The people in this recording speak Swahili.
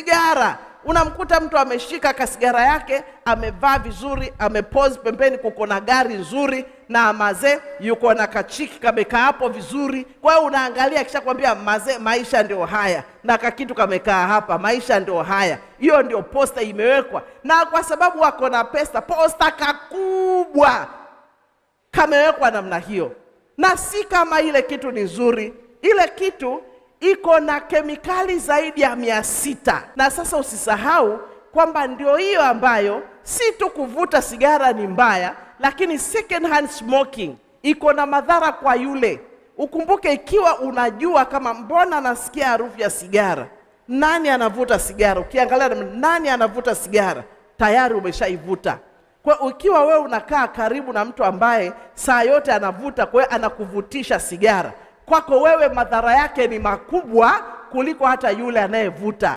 Sigara, unamkuta mtu ameshika kasigara yake, amevaa vizuri, amepose pembeni, kuko na gari nzuri na mazee yuko na kachiki kamekaa hapo vizuri. Kwa hiyo unaangalia, kisha kwambia mazee, maisha ndio haya, na kakitu kamekaa hapa, maisha ndio haya. Hiyo ndio posta imewekwa, na kwa sababu wako na pesa, posta kakubwa kamewekwa namna hiyo, na si kama ile kitu ni nzuri, ile kitu iko na kemikali zaidi ya 600. Na sasa usisahau kwamba ndio hiyo ambayo si tu kuvuta sigara ni mbaya, lakini second hand smoking iko na madhara kwa yule. Ukumbuke, ikiwa unajua kama mbona nasikia harufu ya sigara, nani anavuta sigara? Ukiangalia nani anavuta sigara, tayari umeshaivuta. Kwa ukiwa wewe unakaa karibu na mtu ambaye saa yote anavuta, kwa hiyo anakuvutisha sigara, kwako wewe madhara yake ni makubwa kuliko hata yule anayevuta.